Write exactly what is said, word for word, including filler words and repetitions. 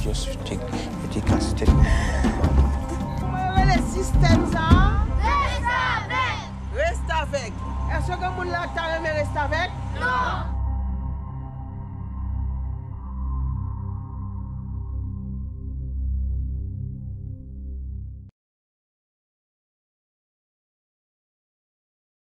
Just take, yo te kase tèt mwen. Kòman yo rele sistèm sa a? Restavèk! Restavèk! Èske gen moun la k ta renmen restavèk? Non!